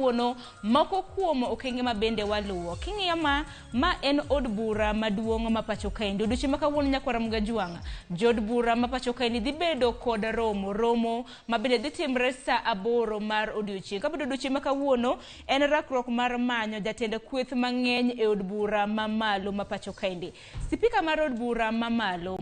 kawuono moko kuom okenge ma bende waluwo. King'iyo ma ma en od bura maduong' ma pacho kaendi. Odiochieng' ma kawuono nyakwara Mgajwang', jood bura ma pacho kaendi dhi bedo kod romo, romo ma bende dhi timre sa 8 mar odiochieng'. Kabedo odiochieng' ma kawuono en rakruok mar manyo jatend kweth mang'eny e od bura mamalo ma pacho kaendi. Sipika mar od bura mamalo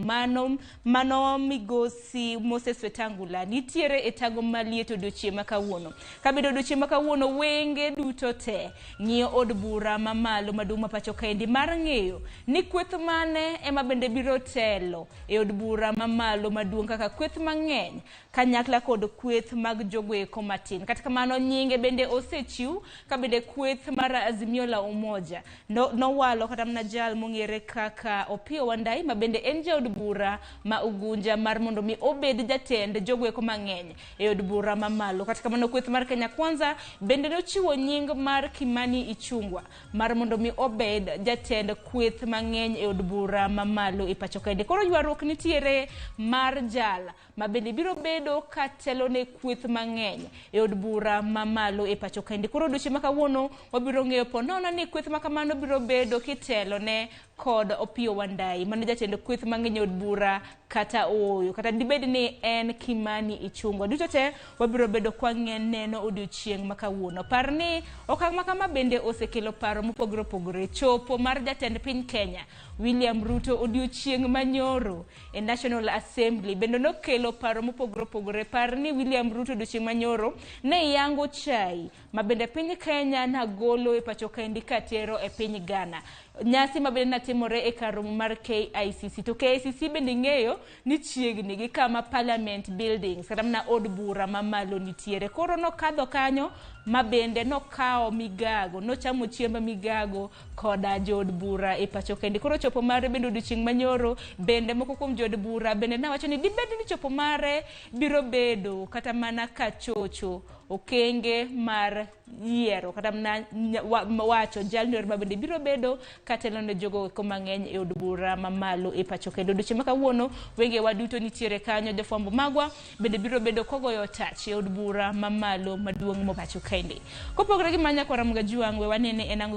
mano migosi Moses Wetangula nitiere e tago maliet odiochieng' ma kawuono. Kabedo odiochieng' ma kawuono wenge duto te ng'iyo od bura mamalo maduong' ma pacho kaendi mar ng'eyo ni kweth mane ema bende biro telo e od bura mamalo maduong' kaka kweth mang'eny kanyakla kod kweth mag jogoeko matin. Kata kamano nyinge bende osechiw ka bende kweth mar Azimio la Umoja nowalo kata mana jal mong'ere kaka Opiyo Wandayi ma bende en jaod bura ma Ugunja mar mondo mi obed jatend jogoeko mang'eny e od bura mamalo. Kata kamano kweth mar Kenya Kwanza bende nochiwo nying mar Kimani Ichung'wa mar mondo mi obed jatend kweth mang'eny e od bura mamalo e pacho kaendi. Koro ywaruok nitiere mar jal ma bende biro bedo ka telo ne kweth mang'eny e od bura mamalo e pacho kaendi. Koro odiochieng' ma kawuono wabiro ng'eyo po nono ni kweth ma kamano biro bedo kitelo ne kod Opiyo Wandayi mano jatend kweth mang'eny e od bura kata ooyo, kata dibed ni en Kimani Ichung'wa. Duto te wabiro bedo kwa neno odiochieng' ma kawuono. Par ni okang' ma kama bende osekelo paro mopogore opogore. Chopo mar jatend piny Kenya William Ruto odiochieng' manyoro e National Assembly bende nokelo paro mopogore opogore. Par ni William Ruto odiochieng' manyoro ne yango chai ma bende piny Kenya nagolo e pacho kaendi katero e piny Ghana. Nyasi ma bende natimore e kar romo mar KICC. To KICC bende ing'eyo ni chiegni gi kama Parliament Buildings kata mana od bura mamalo nitiere. Koro nokadho kanyo ma bende nokawo migago, nochamo chiemb migago koda jood bura e pacho kaendi. Koro chopo mare bende odiochieng' manyoro bende moko kuom jood bura bende nawacho ni dibed ni chopo mare biro bedo kata mana kachocho okenge mar yiero kata mana wacho jalno ma bende biro bedo katelo ne jogo eko mang'eny e od bura mamalo e pacho kendo. Odiochieng' ma kawuono wenge wa duto nitiere kanyo, jofwambo magwa bende biro bedo kogoyo tach e od bura mamalo maduong' ma pacho kaendi. Kopogore gi manya kwara Mgajuang' we wanene en ang'o.